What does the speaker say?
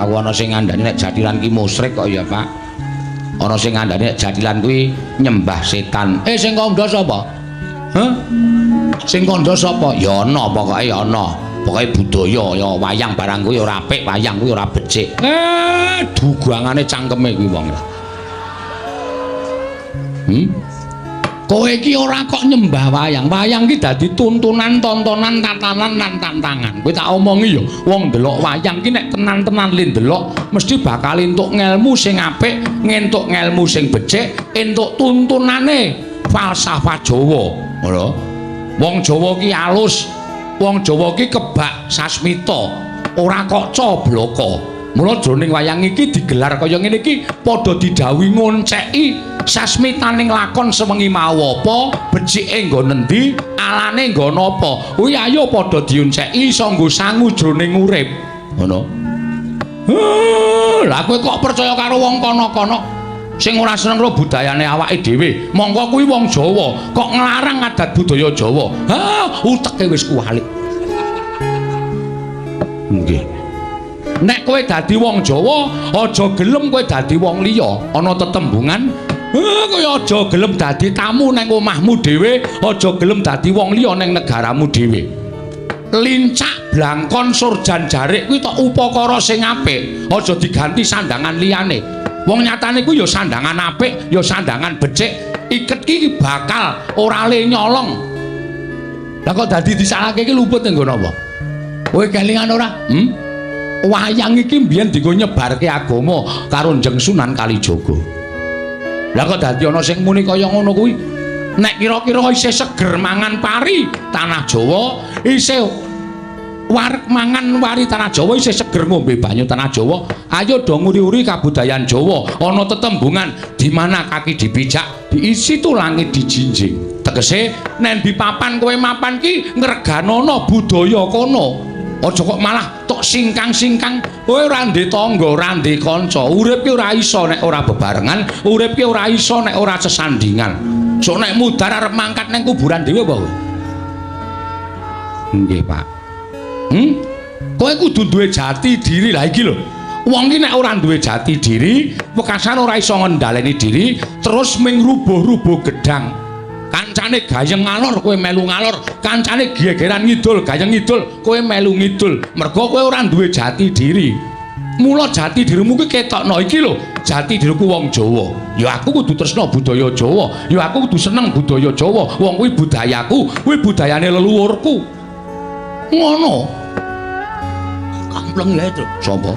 Aku ana sing ngandani nek jathilan ki musyrik kok ya, Pak. Ana sing ngandani nek jathilan kuwi nyembah setan. Sing kandha sapa? Hah? Sing kandha sapa? Ya ana pokoke ya ana. Pokoke budaya ya wayang barang kuwi ora apik, wayang kuwi ora becik. Dugangane cangkeme kuwi wong. Kowe iki ora kok nyembah wayang. Wayang ki dadi tuntunan, tontonan, tatanan lan tantangan. Kowe tak omongi ya, wong ndelok wayang ki nek tenan-tenan le ndelok mesti bakal entuk ngelmu sing apik, ngentuk ngelmu sing becik, entuk tuntunane falsafah Jawa. Ngono. Wong Jawa ki alus, wong Jawa ki kebak sasmita, ora kok cobloko. Mula jroning wayang iki digelar kaya ngene iki padha didhawuhi ngonceki sasmitaning lakon sewengi mau apa, becike nggon endi, alane nggon apa. Kuwi ayo padha dionceki iso nggo sangu jroning urip. Ngono. Lah kowe kok percaya karo wong kono-kono sing ora seneng karo budayane awake dhewe. Mongko kuwi wong Jawa, kok nglarang adat budaya Jawa. Ha, uteke wis kuwalik. Nggih. Nek kowe dadi wong Jawa, aja gelem kowe dadi wong liya. Ana tetembungan, kowe aja gelem dadi tamu nang omahmu dhewe, aja gelem dadi wong liya nang negaramu dhewe. Lincak blangkon surjan jarik kuwi tok upakara sing apik, aja diganti sandangan liyane. Wong nyatane kuwi ya sandangan apik, ya sandangan becik. Iket ki bakal ora le nyolong. Lah kok dadi disalahke iki luput nggo napa? Kowe kelingan ora? Wayang iki mbiyen dienggo nyebarke agama karo Njeng Sunan Kalijaga. Lah kok dadi ana sing muni kaya ngono kuwi? Nek kira-kira isih seger mangan pari tanah Jawa, isih wareg mangan wari tanah Jawa, isih seger ngombe banyu tanah Jawa, ayo do nguri-uri kabudayan Jawa. Ana tetembungan di mana kaki dipijak, di situ langit dijinjing. Tegese nek di papan kowe mapan ki ngreganono budaya kono. Aja kok malah tok singkang-singkang. Kowe ora ndek tangga, ora ndek kanca. Urip ki ora iso nek ora bebarengan, urip ki ora iso nek ora sesandingan. Sok nek mudhar arep mangkat nang kuburan dhewe apa kowe? Nggih, Pak. Kowe kudu duwe jati diri. Lah iki lho. Wong ki nek ora duwe jati diri, wekasan ora iso ngendhaleni diri, terus ming rubuh-rubuh gedang. Kancane gayeng ngalor kowe melu ngalor, kancane gegeran ngidul, gayeng ngidul, kowe melu ngidul. Mergo kowe ora duwe jati diri. Mula jati dirimu ki ketokno iki lho, jati diriku wong Jawa. Ya aku kudu tresna budaya Jawa, ya aku kudu seneng budaya Jawa. Wong kuwi budayaku, kuwi budayane leluhurku. Ngono. Kampleng ya itu. Sapa?